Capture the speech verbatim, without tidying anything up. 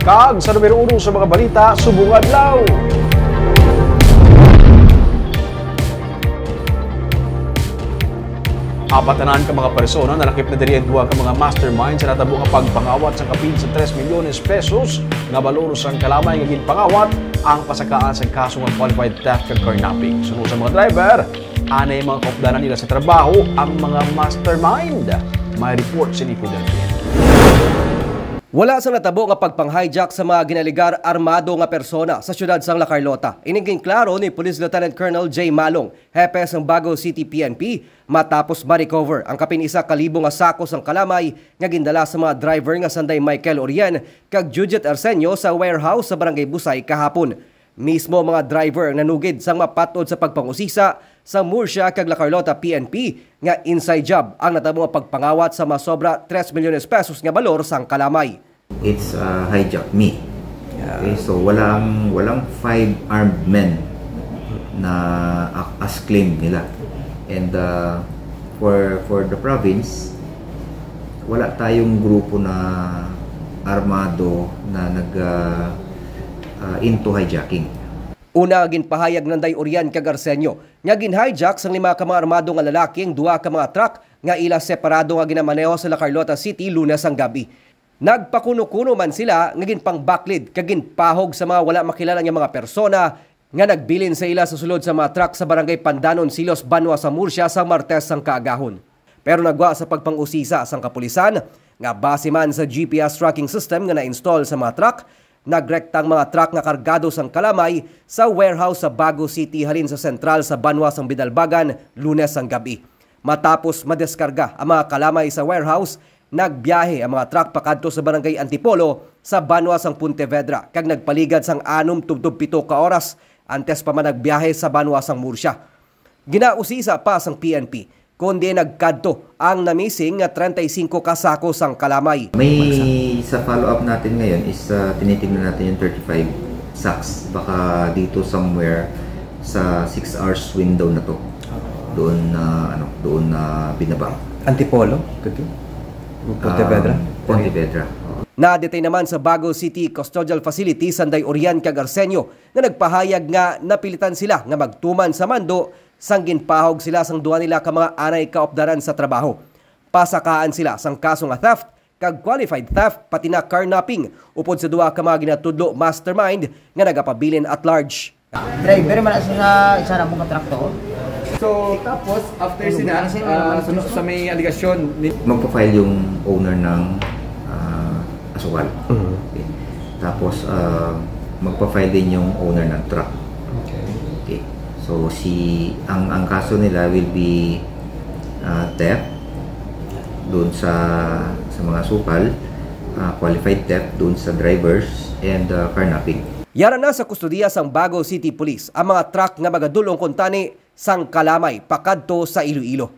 Kag sa numero uno sa mga balita subong adlaw. Apat na ka mga persona nalakip na diri ang duha ka mga mastermind sa natabo nga pagpangawat sa kapin sa tres milyones pesos nga balor sang kalamay nga ginpangawat ang pasakaan sang kaso nga qualified theft kag carnapping. Suno sa mga driver, anay mga kaupdanan nila sa trabaho ang mga mastermind. May report si Nico Delfin. Wala sang natabo nga pagpang-hijack sa mga ginaligar armado nga persona sa siyudad sang La Carlota. Ini ginklaro ni Police Lieutenant Colonel Jay Malong, hepe sang Bago City P N P, matapos ma-recover ang kapin isa ka libo nga sako sang kalamay nga gindala sa mga driver nga sanday Michael Orien kag Judith Arsenio sa warehouse sa Barangay Busay kahapon. Mismo ang mga driver ang nanugid sang mapat-od sa pagpangusisa sa Murcia kag La Carlota P N P nga inside job ang natabo nga pagpangawat sa masobra tres milyones pesos nga balor sang kalamay. It's, uh, hijack me. Yeah. Okay, so walang, walang five armed men na a-, as claimed nila. And, uh, for, for the province, wala tayong grupo na armado na nag, uh, uh, into hijacking. Una nga ginpahayag ni Inday Orien kag Arsenio nga gin-hijack sang lima ka mga armado nga lalaki ang duha ka mga truck nga ila separado nga ginamaneho sa La Carlota City Lunes sang gab-i. Nagpakuno-kuno man sila nga ginpangbaklid kag ginpahog sa mga wala makilala nga mga persona nga nagbilin sa ila sa sulod sa mga truck sa Barangay Pandanon, Silos, banwa sa Murcia sa Martes sang kaagahon. Pero nagwa sa pagpang-usisa sang kapulisan nga base man sa G P S tracking system nga na-install sa mga truck, nagrekta ang mga truck nga kargado sang kalamay sa warehouse sa Bago City halin sa sentral sa banwa sang Bidalbagan, Lunes sang gab-i. Matapos madeskarga ang mga kalamay sa warehouse, nagbiyahe ang mga truck pakadto sa Barangay Antipolo sa banwa sang Pontevedra kag nagpaligad sang anom tubtob pito ka oras antes pa man nagbiyahe sa banwa sang Murcia. Ginausisa pa sang P N P kon diin nagkadto ang na-missing nga treinta y cinco ka sako sang kalamay. May, sa follow-up natin ngayon is, uh, tinitingnan natin yung thirty-five sacks. Baka dito somewhere sa six hours window na to. Doon na, ano, doon na binaba. Antipolo? Could be? Pontevedra? Um, Pontevedra. Oo. Na-detain naman sa Bago City Custodial Facility sanday Orien kag Arsenio nga nagpahayag nga napilitan sila nga magtuman sa mando sang ginpahog sila sang duha nila ka mga anay kaupdanan sa trabaho. Pasakaan sila sang kaso nga theft kag qualified theft, pati na carnapping, upod sa duha ka mga ginatudlo mastermind nga nagapabilin at large. Driver man sa, sa isa na mong katrakto. So, tapos, after Ano, sina, ano, sino ah, naman suno-, gusto? Sa may aligasyon ni Magpa-file yung owner ng, ah, asukal. Mhm. Okay. Tapos, ah, magpa-file din yung owner ng truck. Okay. Okay. So, si, ang, ang kaso nila will be, ah, theft doon sa, sa mga sukal, ah, qualified theft doon sa drivers, and, ah, carnapping. Yara na sa kustodiya sang Bago City Police ang mga truck nga magadul-ong kuntani sang kalamay pakadto sa Iloilo.